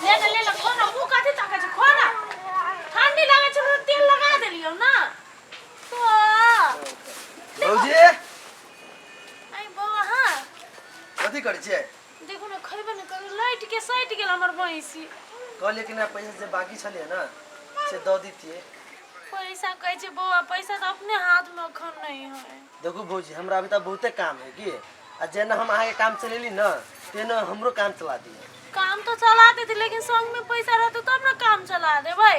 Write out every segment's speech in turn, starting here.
ले ले ले ले खो ना मुँह कथी ताकै छै खो ना ठंडी लागै छै तऽ तेल लगा देलियौ ना तो भौजी आई बौआ हाँ कथी करै छियै देखू ने खैबे ने करू लाइट के सटि गेल हमर भैंसी कहलियै कि नहि पैसा जे बाकी छलै ने से दऽ दितियै पैसा कहै छै बौआ पैसा तऽ अपने हाथ में अखन नहीं है देखू भौजी हमरा अभी तक बहुते काम है की आ जेना हम अहाँके काम चलेली ने तेना हमरो काम चला दिअ काम तो चला देती लेकिन संग में पैसा रहते तब ना काम चला देबै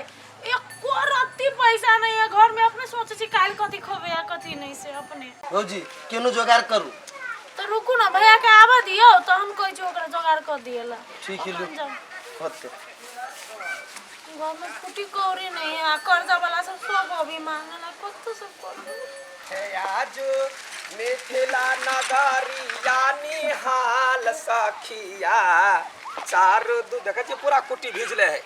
एको रत्ती पैसा नहीं है घर में अपने सोचे छी काल्हि कथी खेबै आ कथी नहीं से अपने भौजी केनो जोगाड़ करू तो रुकू ना भैया के आबऽ दियौ तहन कहै छी ओकरा जोगाड़ कऽ दिअ ला ठीक है अखन जाउ होतै घर में फूटी कौड़ी नहीं है आ कर्जा वाला सब सब अभी मांगला कत्तो सब करबै हे आज मिथिला नगरिया निहाल सखिया चार दू देखै छियै पूरा कुट्टी भिजले है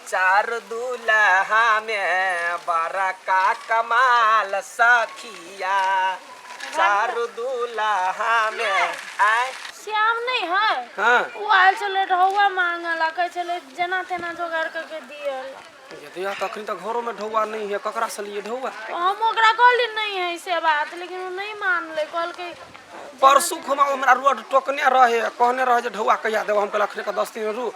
चार दूल्हा में बड़का कमाल सखिया चार दूल्हा में आय श्याम नहीं है हाँ ओ आयल छलै ढौआ मांगला कहै छलै जेना तेना जोगाड़ कऽ के दियल यदि तखन तऽ घरोमे ढौआ नहि है ककरा से लिए ढौआ तो हम ओकरा कहली नहीं है से बात लेकिन ओ नहीं मानलै कहलकै परसू खुमा हमरा रोड टोकने रहे कहने रहे जे ढौआ कहिया देब हम कहल अखने के 10 दिन रुक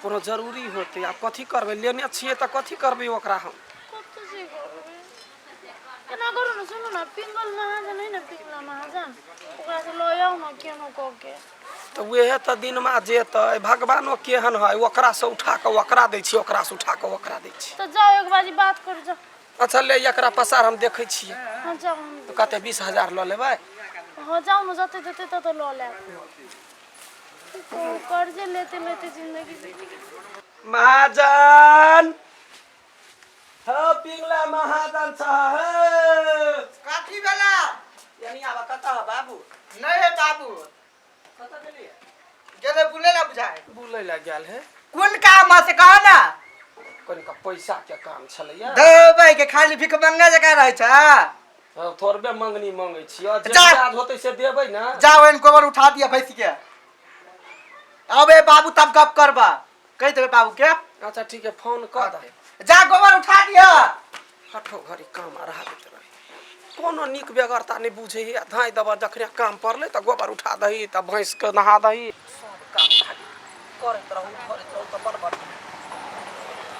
कोनो जरूरी होतै आब कथी करबै लेने छियै तऽ कथी करबै ओकरा हम कतऽ से करबै एना करू ने सुनू ने पिंगल महाजन है ने पिंगला महाजन ओकरा से लऽ आउ ने केनो कऽ के तऽ उएह तऽ दिनमा जेतै भगवानो केहन है ओकरासँ उठा कऽ ओकरा दै छियै ओकरासँ उठा कऽ ओकरा दै छियै तऽ जाउ एक बाजी बात करू जाउ अच्छा ले एकरा पसार हम देखै छियै हँ जाउ हम तऽ कते 20,000 लऽ लेबै हँ जाउ ने जते देते तते लऽ लेब की कहू कर्जे लेते लेते जिंदगी बीत गेल महाजन हौ पिंगला महाजन छ हौ कथी भेला यानी आब कतऽ है बाबू नहीं है बाबू कतऽ गेलियै गेले बुले ला बुझाए बुलै लए गेल है कोन काम है से कह ना कनिका पैसा के काम छलैया देबै के खाली भीख मंगे जकाँ रहै छ हँ, थोड़बे मंगनी मंगै छियै जे जा। ब्याज होतै से देबै ने जाओ एन गोबर उठा दिया भैंस के अबे बाबू तब गप करबा कहि देबै बाबू के अच्छा ठीक है फोन कऽ दे जा गोबर उठा दिया आठो घड़ी काम अढ़ा दैत रहे कोनो नीक बेगरता नहि बुझै है धाँइ दबर जखने काम पड़लै तऽ गोबर उठा दही तऽ भैंसके नहा दही सब काम खाली करैत रहू करैत रहू तऽ बड़ बड़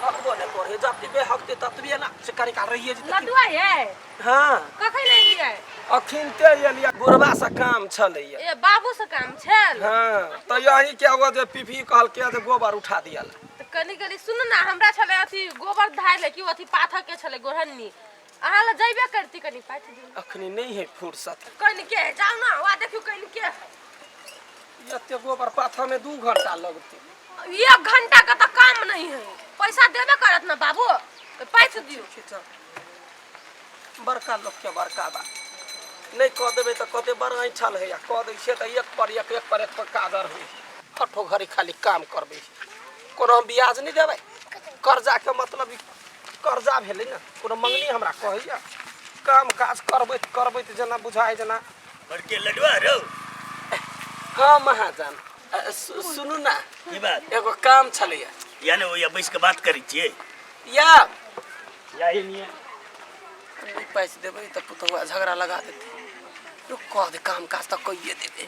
हकबो नहि करै जतबे हकतै ततबे ने से कनी काल रहिए जेतै लड्डुआ ये हँ कखन एलियै अखिनते एलियै बुढ़बा से काम छलैया ए बाबू से काम छल हँ तऽ यही के एगो जे पीपी कहलकै जे गोबर उठा दिया तऽ कनी कनी सुनू ने हमरा छलै अथी गोबर धारि लै कि अथी पाथर के छलै गोरहन्नी अहाँ लग जइबे करती कनी पाथि दियौ अखनी नहि है फुर्सत कनि के है जाउ ने वा देखियौ कनि के है एते गोबर पाथर में 2 घंटा लगतै एक घंटा के तऽ काम नहीं है पैसा देबे करत ना बाबू तऽ पाथि दियौ खींचब बड़का लोकके बड़का बात नहि कऽ देबै तऽ कहतै बड़ ऐंठल है आ कऽ दै छियै तऽ एक पर एक एक पर एक पर कादर होइ आठो घड़ी खाली काम करबै कोनो हम ब्याज नहि देबै कर्जाके मतलब ई कर्जा भेलै ने कोनो मंगनी हमरा कहैया काम काज करबैत करबैत जेना बुझाइ जेना बड़के लडुआ रौ हँ महाजन सुनू ने की बात एगो काम छलैया या ने ओया बैस के बात करै छियै या या एनिए नहि पैसा देबै तऽ पुतहुआ झगड़ा लगा देतै रुक कऽ दे काम काज तऽ कइए देबै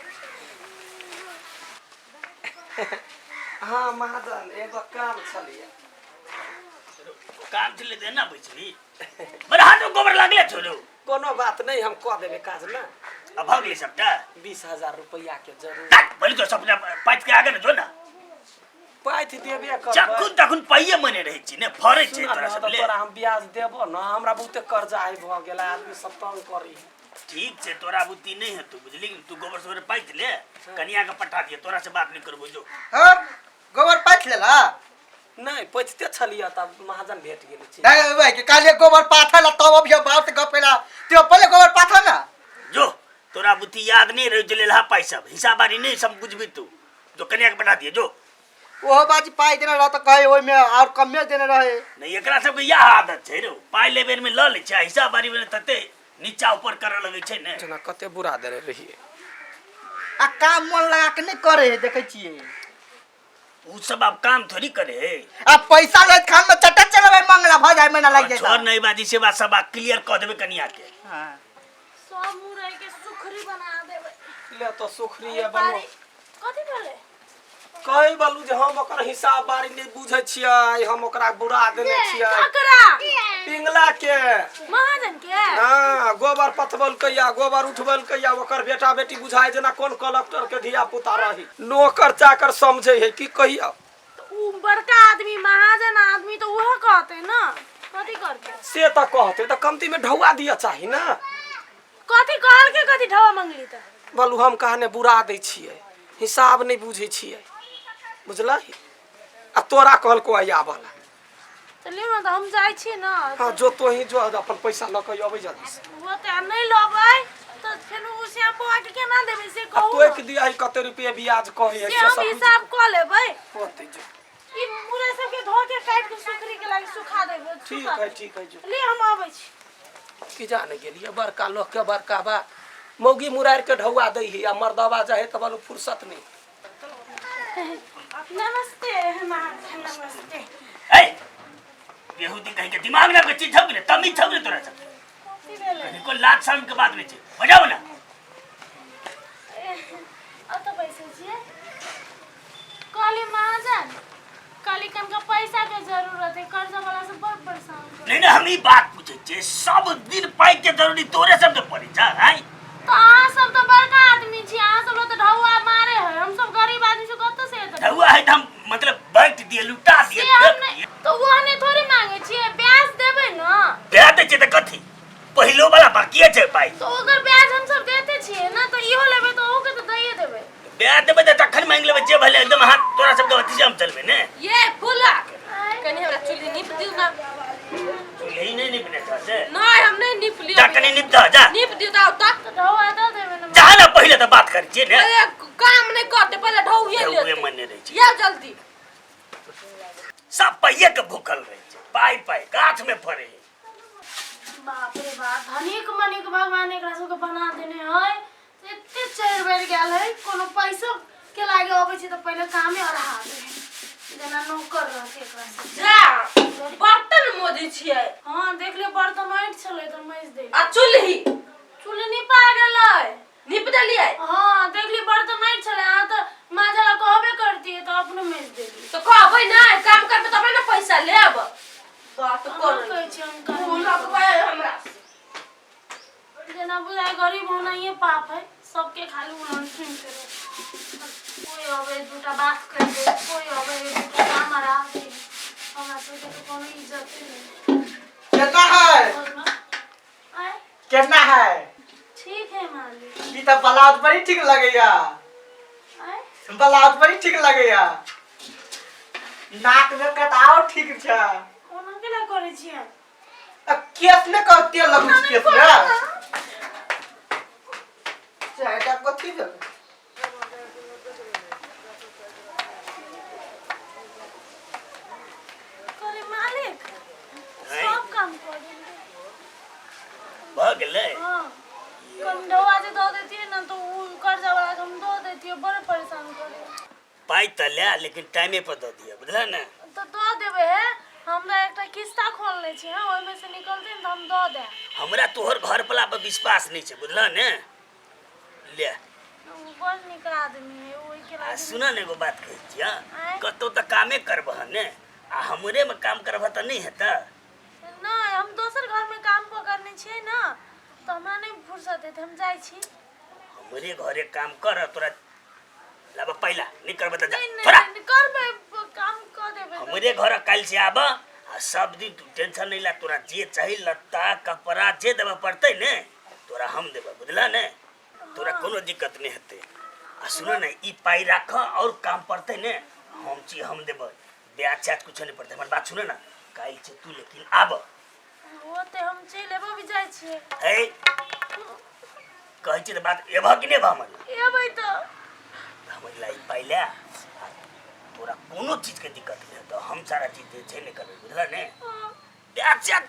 हँ महाजन एगो काम छलैया काम छलै तऽ एना बैसली बड़ हाथ में गोबर लागले छौ रौ कोनो बात नहि हम कऽ देबै काज ने आ भऽ गेलै सबटा 20,000 रुपैआके जरूर ताक पहिले तो सपना पाँच के आगे ने जो ना पाथि देबे करबै जखन तखन पाइए मने रहै छी ने फरै छै सुन तोरा ने, सब तऽ ले तोरा हम ब्याज देबो ने हमरा बहुते कर्जा आइ भऽ गेल आदमी सब तंग करी ठीक छै तोरा बुद्धि नहि हेतौ बुझली तू गोबर सोबर पाथि ले कनिया के पठा दिए तोरा से बात नहि करबो जो हाँ गोबर पाथि लेला नहि पछते छलियै तब महाजन भेट गेल छी नहीं भाई के काले गोबर पाथल तब अभी बाप से गप केला ते पहले गोबर पाथल ना जो तोरा बुद्धि याद नहि रहै छै लेलहा पाइ सब हिसाब बारी नहि सब बुझबी तू जो कनिया के पठा दिए जो ओहो बाजी पाइ देने रह तऽ कहे ओहिमे आओर कमे देने रहे नहि एकरा सबके इएह आदत छै रौ पाइ लै बेरमे लऽ लै छै आ हिसाब बारी बेर तते नीचा ऊपर करऽ लगै छै ने जेना कते बुरा देने रहियै आ काम मन लगा के नहि करे है देखै छियै उ सब आब काम थोड़ी करे है। आ पैसा लैत खान में चटक चलबै मंगला भऽ जाय महीना लागि छोड़ जाय नहीं बाजी से बात सब क्लियर कऽ देबै कनिया के। हां। सब मुरई के सुखरी बना देबै। ले तो सुखरी है बनो। कथी भेलै? कहै बालू जे हम ओकर हिसाब बारी नहि बुझै छियै, हम ओकरा बुरा देने छियै। ककरा? पिंगला के। महाजन के? हाँ, गोबर पथबलकैया, गोबर उठबलकैया, ओकर बेटा बेटी बुझाय जेना कोन कलेक्टर के धिया पुता रही। नौकर चाकर समझे है की कहिया। तऽ उ बड़का आदमी महाजन आदमी तऽ उहे कहतै ना, कथी करतै? से तऽ कहतै तऽ कमती में ढौआ दिअ चाही ना। कथी कहलकै, कथी ढौआ मंगली तऽ? बोलू हम कहने बुरा दै छियै, हिसाब नहि बुझै छियै, बुझलही? आ तोरा कहलको आइ आबऽ ला। तऽ लियौ ने, तऽ हम जाइ छी ने। हाँ, जो तोही जो, अपन पैसा लऽ कऽ अबै जल्दी से। वो तऽ नहि लेबै तऽ फेर उ श्याम बौआ के केना देबै से आ कहू ने। तोकि दिअ कते रुपया ब्याज कहै है से हम सब हिसाब कऽ लेबै। होतै जो। ई मुरई सबके धो के काटि के सुखरी के लागी सुखा देबै। ठीक है, ठीक है, जो। ले हम आबै छी। की जाने गेलियै, बड़का लोक के बड़का बात, मौगी मुरारि के ढौआ दै है आ मर्दबा जाहे तऽ बोलू फुर्सत नहीं। नमस्ते महाजन, नमस्ते। ए बेहुदी कहीं के दिमाग ना के चीज छौ कि ने, तमीज छौ कि ने तोरा सब? कथी भेलै? कहीं को लाज शर्म के बात नहीं छै, बजाओ ना। अतऽ बैसै छियै। कहली महाजन, कहली कनका पैसा के जरूरत है, कर्जा वाला सब बड़ परेशान कर। नहीं नहीं, हम ई बात पूछे छियै, सब दिन पाई के जरूरी तोरे सब के पड़े छै आय? तो अहाँ सब तो बड़का आदमी छी, अहाँ सब तो ढौआ मारे है, हम सब गरीब आदमी छी, कतऽ से एतै? ढौआ है तऽ हम मतलब बांटि दिए, लुटा दिए, से हम फेंक नहीं दिए। तो वो हमें थोड़ी मांगे छियै, ब्याज देबै ना। ब्याज दै छियै तऽ कथी, पहिलो वाला बाकिए छै पाई। तो ओकर ब्याज हम सब देते छियै ना, तो इहो लेबै तऽ ओहू के तऽ दैये देबै। ब्याज देबै तऽ तखन मांगि लेबै जे भेलै, एकदम हाथ तोरा सबके अथी से हम चलबै ने। ये फूला कनी हमरा चूल्ही नीप दियौ ना। चूल्ही नहि निपने छह से? नहीं, हम नहीं नीप लियो। जा कनी नीप दह, जा। नीप दियौ तऽ आउ तऽ। तऽ ढौआ दऽ देबै ना। जा ना, पहिले तऽ बात करै छियै ने। अरे काम नहीं करते, पहिले ढौए ढौए लेते। मने रहै छै। या जल्दी। सब पाइये के भूखल रहै छै, पाइ पाइ गाछ में फड़े है। बाप रे बाप, धनिक मनिक भगवान एकरा सबके बना देने है, एते चढ़ि बढ़ि गेल है, कोनो पैसो के लागे अबै छै तऽ पहिले कामे अढ़ा दे है, जेना नौकर रहते एकरा सब। जा बर्तन मोजै छियै। हाँ देख लियौ, बर्तन ऐंठ छलै तऽ मजि देलियै। आ चूल्ही? चूल्ही निपा गेलै। नीप देलियै? हाँ देख लियौ, बर्तन ऐंठ छलै, अहाँ तऽ माजऽ ला कहबे करतियै तऽ अपने मजि देलियै। तऽ कहबै नहि, काम करबै तबे ने पैसा लेब। बात अहाँ करै कहै छी हम करबै। मुँह लगबै हमरा से। जेना बुझाय गरीब होना ये पाप है, सबके खाली उलन सुनते रहे, कोई अबे दूटा बात कर दे, कोई अबे दूटा काम अड़ा दे, हमरा सबके तो कोनो इज्जत नहीं। कितना है? बोलना आय। कितना है? ठीक है मालिक। ई तऽ ब्लाउज बड़ी ठीक लगैया। आय? ब्लाउज बड़ी ठीक लगैया, नाक में कटाव ठीक छै। ओना केना करै छियै? आ केस में कर तेल लगै छै केस में। चारिटा कथी भेल? कहली मालिक, आँय? सब काम कऽ देलियै। भऽ गेलै? हाँ, कम ढौआ जे दऽ देतियै ने तऽ उ कर्जा वाला के हम दऽ देतियै, बड़ परेशान करे। पाइ तऽ ले, लेकिन टाइमे पर दऽ दिअ, बुझल ने? तऽ दऽ देबै हे, हमरा एकटा किस्ता खोलने छी हँ, ओहिमे से निकलतै ने तऽ हम दऽ देब। हमरा तोहर घर वाला पर विश्वास नहि छै, बुझल ने? ले। ओ बड़ नीक आदमी है, ओहिके आ लागी। सुन ने, एगो बात कहै छियह। आँय? कतहु तऽ कामे करबह ने, आ हमरेमे काम करबह तऽ नहि हेतै। नहि, हम दोसर घरमे काम पकड़ने छियै ने, तऽ हमरा नहि फुर्सत हेतै, हम जाइ छी। हमरे घरे काम कर, तोरा लाबऽ पहिला नहि करबह तऽ जा। नहि नहि। थोड़ा नहि, करबै, काम कऽ देबै तऽ। हमरे घर काल्हि से आबऽ आ सब दिन तू टेंशन नहीं ला, तोरा जे चाही लत्ता कपड़ा जे देबऽ पड़तै ने तोरा हम देबऽ, बुझलह ने? तोरा कोनो दिक्कत नहीं हेतै। आ सुन ने, ई पाइ राख और काम पड़तै ने हम छी, हम देबै, ब्याज त्याज कुछो नहीं पड़तै। हमर बात सुन ने, काल्हि से तू लेकिन आबऽ। ओ तऽ हम चलि एबो भी जाइ छियै। है कहै छियै तऽ बात एबह कि नहि एबह हमर? एबै तऽ। हमर ला ई पाइ ले आ तोरा कोनो चीजके दिक्कत नहि हेतौ, हम सारा चीज जे छै ने करबै, बुझलह ने? हाँ। ब्याज त्याज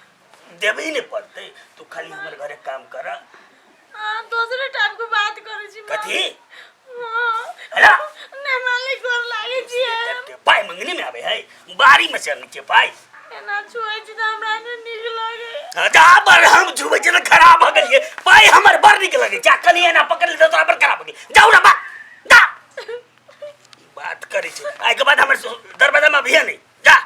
देबही नहि पड़तै, तू खाली हमर घरे काम कर। अहाँ दोसरे टाइप के बात करै छी। कथी? हाँ, हेलो ने मालिक गोर लागै छियै। के पाइ मंगनी में आवे है, बारी में से आनै छियै पाइ। एना छुए छी तऽ हमरा नहि नीक लगै। जा बर हम छुबै छियै तऽ खराब भऽ गेलियै। पाइ हमर बड़ नीक लगै छै, आ कनि एना पकड़ लेतै तोरा बड़ खराब भऽ गेल। जाउ ने बा जा, बात करै छै। आइके बाद हमर दरवाजा में अभिये नहि जा।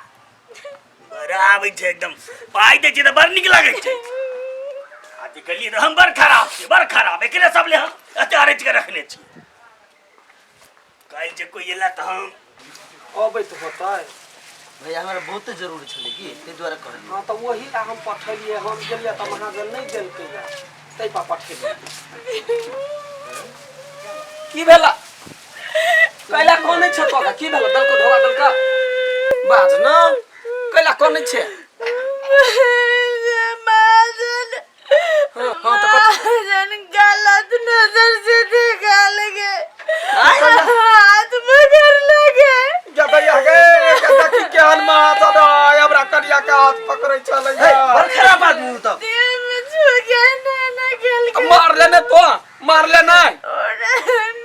बड़ा आबै छै एकदम, पाइ दै छै तऽ बड़ नीक लगै छै। आ जे गेलियै तऽ हम बड़ खराब छियै, बड़ खराब। एकरे सब ले हम एते अरैच के रखने छी। काल्हि जे कोइ एला तऽ हम अबैत होतै। भैया, हमरा बहुते जरूरी छलै की, ताहि दुआरे कहलियै। हँ, तऽ ओही ला हम पठेलियै। हम गेलियै तऽ महाजन नहि देलकै, ताहि पर पठेलियै। की भेला? कैला कनै छै तोरा? की भेला? देलको ढोगा देलका? बाज न, कैला कनै छै? महाजन। हाँ, तऽ महाजन गलत नजर से देखा लगे, हाथ पकड़ लगे। गदैया गे, देखी केहन महाजन है, हमरा कनिया के हाथ पकड़ै छलै। हे, बड़ खराब आदमी हूँ तब। दिल में छू के ना खेल के। मार लेने तो मार ले नहीं।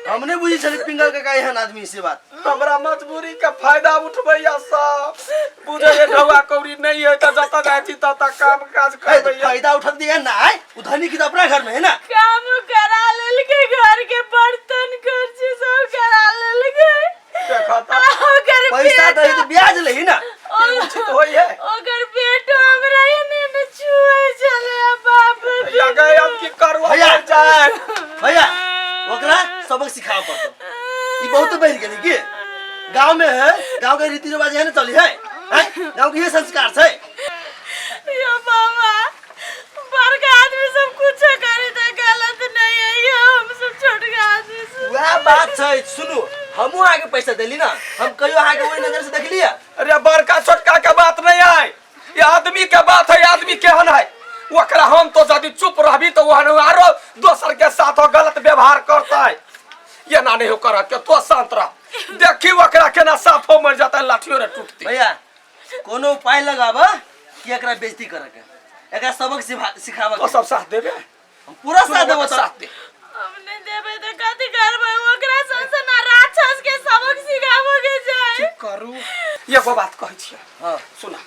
हम नहीं बुझी छली पिंगल काका एहन आदमी से बात। हमरा मजबूरी के फायदा उठबैया सब बुझे जे ढौआ कौड़ी नहीं है तऽ जतऽ जाइ छी ततऽ काम काज हे, तो करबैया। फायदा उठा दिया ना आय, उ धनी की तो अपना घर में है ना। काम करा लेलके, घर के बर्तन कुर्सी सब करा लेलके। देखा तऽ। ओकर पैसा दही तो ब्याज लही ना। ई उचित होइ है? ओकर बेटो हमरा एने ने छुए छले बाप। या गए, अब की करू? भैया। जाए। भैया, ओकरा सबक सिखावे पड़तो। ई बहुत बढ़ गेलै की गांव में है, गांव के रीति रिवाज है ना चली है, हैं? गांव के ये संस्कार छै। यो बाबा, बड़का आदमी सब कुछ करे तो गलत नहीं है, ये हम सब छोटका आदमी सब। वएह बात छै। सुनू, हमहूँ अहाँके पैसा देली ना, हम कहियो अहाँके ओहि नजर से देखलियै? अरे, बड़का छोटका के बात नहीं है, ये आदमी के बात है। आदमी केहन है ओकरा हम तो यदि चुप रहबी तो वहन आरो दोसर के साथ वो गलत व्यवहार करता है। ये ना नहीं हो कर के तो शांत रह, देखी ओकरा केना साफो मर जाता है, लाठियो रे टूटती। भैया, कोनो उपाय लगाब कि एकरा बेइज्जती करे के, एकरा सबक सिखाबऽ तो के। सब साथ देबे? हम पूरा साथ देबो साथ तोरा। दे। हमने देबे तो कथी करबै? ओकरा सन राक्षस के सबक सिखाबो के जाए। करू, एगो बात कहै छियै। हाँ। सुना,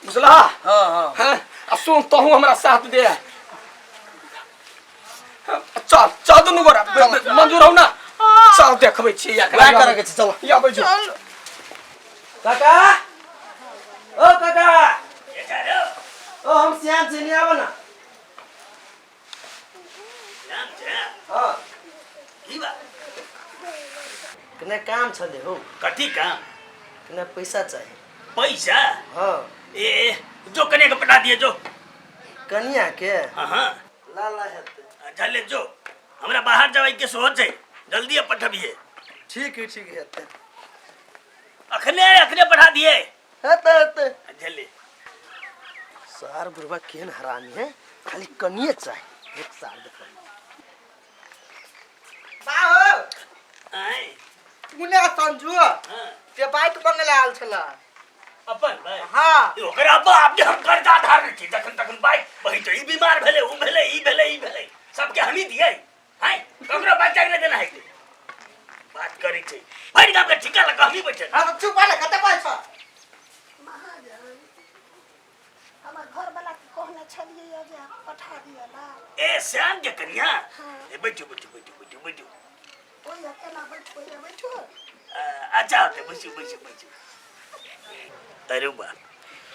बुझला? हाँ हाँ। हाँ, आ सुन, तहूँ हमरा साथ दे। चल चल, दुनू गोरा मंजूर हौ ना? चल, देखबै छी एकरा। वएह करे के छै, चलो। अबै छी। काका, ओ काका, ओ हम श्याम छी, नहीं आबो ना? नाम छै? हाँ। की बात? कने काम छले हो। कथी काम? कने पैसा चाही। पैसा? हाँ। ए, जो कने के पठा दिए जो। कनिया के। हाँ हाँ। ला ला हेतै। झले जो, हमरा बाहर जावे के सोच है, जल्दी पठबिए। ठीक है, ठीक हेतै। अखने अखने पठा दिए। हेतै हेतै। झले। सार बुढ़वा केहन हरामी है, खाली कनिए चाही। एक साल देखो। बाहो। आय। पुणे संजू। हाँ। से बाइक मंगले आयल छला। अपन भाई? हाँ। ई ओकरा बाप के हम कर्जा धारने छी, जखन तखन बाइक बही तो ई बीमार भेलै, ऊ भेलै, ई भेलै, ई भेलै, सबके हमही दियै हैं, ककरो बच्चा के नहि देना है। बात करै छै, भरि गाम के ठिका लगा हमही बैठल। हाँ, तऽ चुप भऽ, कते पैसा? महाजन, हमर घरवला के कहने छलियै जे पठा दिअ ला। ए श्याम के कनिया, ए बैठू बैठू बैठू बैठू बैठू। ओहि केना बैठू? ओहि बैठू। अच्छा होते, बैसू बैसू बैसू। अरे बा,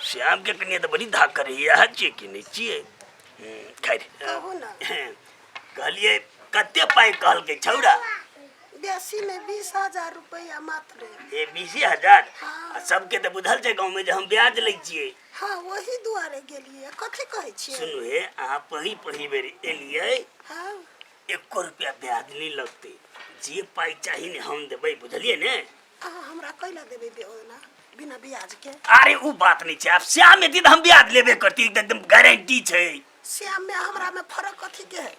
श्याम के कनिया तऽ बड़ी धाक करे है छियै कि नहि छियै? खैर। कहू ने। कहलियै, कते पाइ कहलकै छौड़ा? बेसी में 20,000 रुपया मात्र। ए, 20,000? हाँ। आ सबके तऽ बुझल छै गाँवमे जे हम ब्याज लै छियै। हाँ, वही दुआरे गेलियै। कथी कहै छियै? सुनू हे, अहाँ पही पही बेर एलियै। हाँ। एको रुपया ब्याज नहि लगतै। जे पाइ चाही ने, हम देबै, बुझलियै ने? अहाँ हमरा कैला देबै ओना बिना ब्याज के? अरे, उ बात नहीं छै। आब श्याम एती तऽ हम ब्याज लेबे करती, एकदम गारंटी छै। श्याम में हमरा में फर्क कथी के है?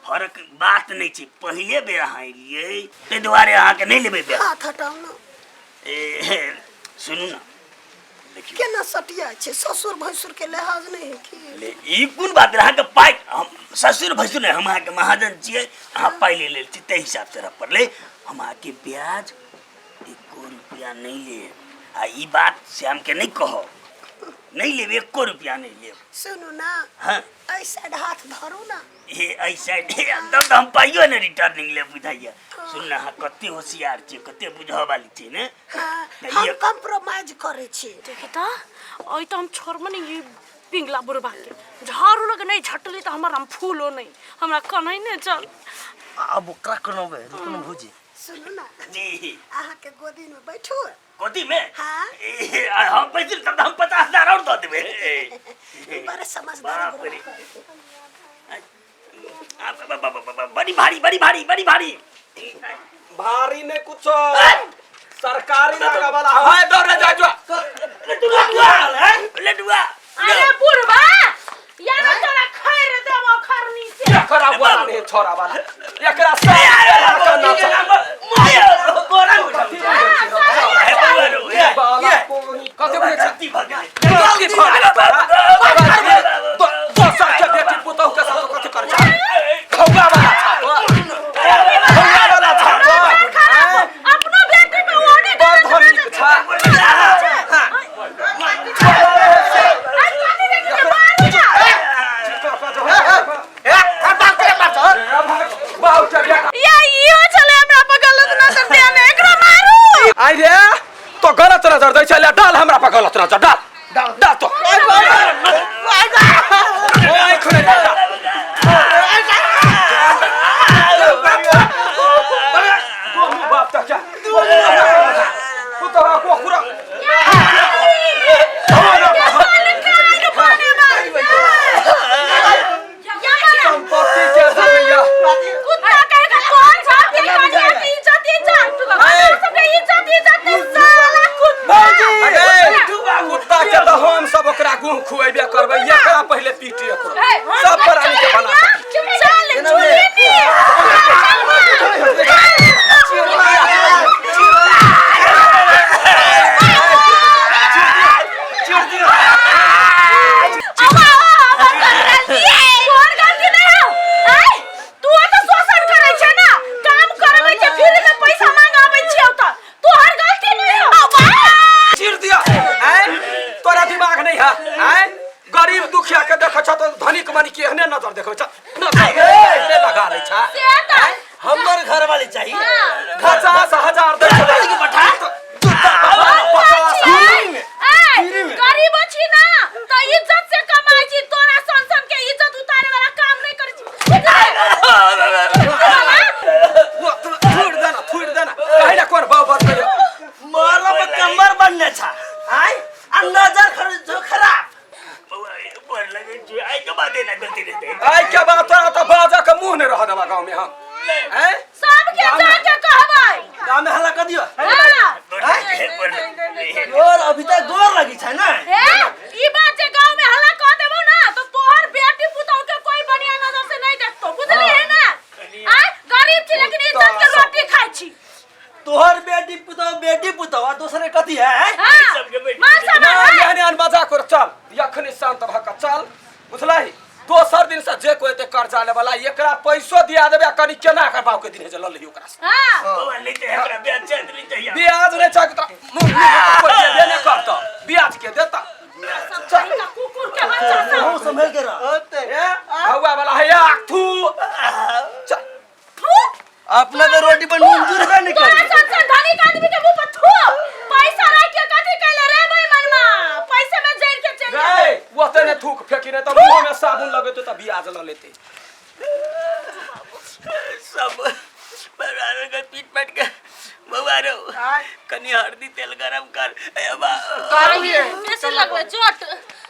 फर्क बात नहीं छै, पहिले बेर अहाँ एलियै ताहि दुआरे अहाँके नहि लेबै ब्याज। हाथ हटाउ ने। ए, सुनू ने। देखियौ केना सटिया छै ससुर भैंसुर के लिहाज नहीं है की ले ई कोन बात रहै? अहाँके पाइ हम ससुर भैंसुर नहि हम अहाँके महाजन छियै अहाँ पाइ ले लेल छी ताहि हिसाबसँ रह पड़लै हम अहाँके ब्याज एको रुपया नहि लेब आ ई बात श्यामके नहि कहब नहि लेब एको रुपया नहि लेब सुनू ना हाँ एहि साइड हाथ धरू ना हे एहि साइड तब तऽ हम पाइयो ने रिटर्निंग लेब बुझाइया सुन ने अहाँ कते होशियार छियै कते बुझऽ वाली छियै ने हाँ, तऽ हम ई- कॉम्प्रोमाइज करै छी देखी तऽ अइ तऽ हम छोड़बे नहीं ई पिंगला बुढ़बा के झाड़ू लगे नहीं झटली तऽ हमर हम फूलो नहीं हमरा कनै नहीं चल आब ओकरा कोना रुकू ने भौजी सुनू ना जी अहाँके गोदी में बैठू गोदी में हाँ। ए, आ, हम पैसे तब तऽ हम 50,000 और दऽ देबै बड़े समझदार बाप रे आ, ब- ब- ब- ब- बड़ी भारी बड़ी भारी बड़ी भारी भारी ने कुछ सरकारी लगा वाला है दौड़े जा जो लडुआ लडुआ अरे बुढ़बा यार तोरा खैर देबो खरनी से एकरा वाला नहीं छोरा वाला एकरा सब कते बुझै छै गलती भऽ गेलै तोरा। दोसर के बेटी पुतहु के साथ कथी करै छै खौआ वाला छा तो खौआ वाला छा तो अपनो बेटी में ओने बड़ धनिक छा या इहो छले हमरा पर गलत नजर देने एकरा मारू आई रे तो गलत नजर दै छै ले डाल हमरा पर गलत नजर डाल डाल डाल तो ओए आँख ने डाल दोनों बाप तक क्या कुत्ता को कुरा संपत्ति के जरिया कुत्ता कहे का कौन छाप के कनिया के इज्जत इज्जत हमरा सबके इज्जत इज्जत नहीं साला कुत्ता अरे कुत्ता के तऽ हम सब ओकरा गुह खुएबे करबै एकरा पहिले पीटे एकरो सब प्राणी के बना चल चुली तोहर गलती नहीं हौ ऐ तू तो शोषण करै छै ना काम करबै छै फ्री में पैसा मांग आबै छियौ त तोहर गलती नहीं हौ चीर दिया आय तोरा दिमाग नहीं है आय गरीब दुखिया के देखै छ तऽ धनिक मनी के एहने नजर देखै छ नजर एहने लगा लै छ से त हमर घर वाली चाहिए 50,000 दै छ पठा पचास ऐ गरीब छी ना त इज्जत से कमाई छी तोरा सन सन के इज्जत उतारे वाला काम नहीं करै छी वो थुड़ देना थुड़ देना कहिला कोन बाउ बात कहियो मरब कमर बनने छा आय आ नजर खर खराब आइ के बात तोरा तऽ बाजा के मुंह नहीं रह देबा गाँव में हम हैं सबके जाके कहबै गाँव में हल्ला कर दियो हाँ गोर अभी तक गोर लगी छै ना ए ई बात जे गांव में हल्ला कह देबो ना तो तोहर बेटी पुतहु के कोई बढ़िया नजर से नहीं देखतो बुझली है ना आ गरीब छी लेकिन इज्जत के रोटी खाइ छी तोहर बेटी पुतहु बेटी पुतहु आ दोसर के कथी है हैं? हाँ मान ना सम्मान है एहन एहन मजाक कर चल यखनी शांत भऽ कऽ चल बुझलही दोसर दिन से जे कोई एते कर्जा ले वाला एकरा पैसो दिया देबे आ कनी केना कर बाप के दिन जे लऽ लिही ओकरा से हाँ ब्याज नहीं चाहे तोरा मुंह में कोई देबे नहीं करतो ब्याज के देता सब कहीं का कुकुर के बच्चा सब बहु संभल के रह ए हवा वाला है या थू चल थू अपना तो रोटी पर नून जुड़बे नहीं तोरा करी सन सन धनिक आदमी के मुंह पर थू पैसा राख के कथी कैले रे बेईमानमा पैसे में जड़ के चल रे ओते ने थूक फेंकी ने तऽ मुंह में साबुन लगेते तऽ ब्याज लऽ लेते सब बराबर के पीट पाट के बउआ रो कनी हल्दी तेल गरम कर ए बा बेसी लगबै चोट।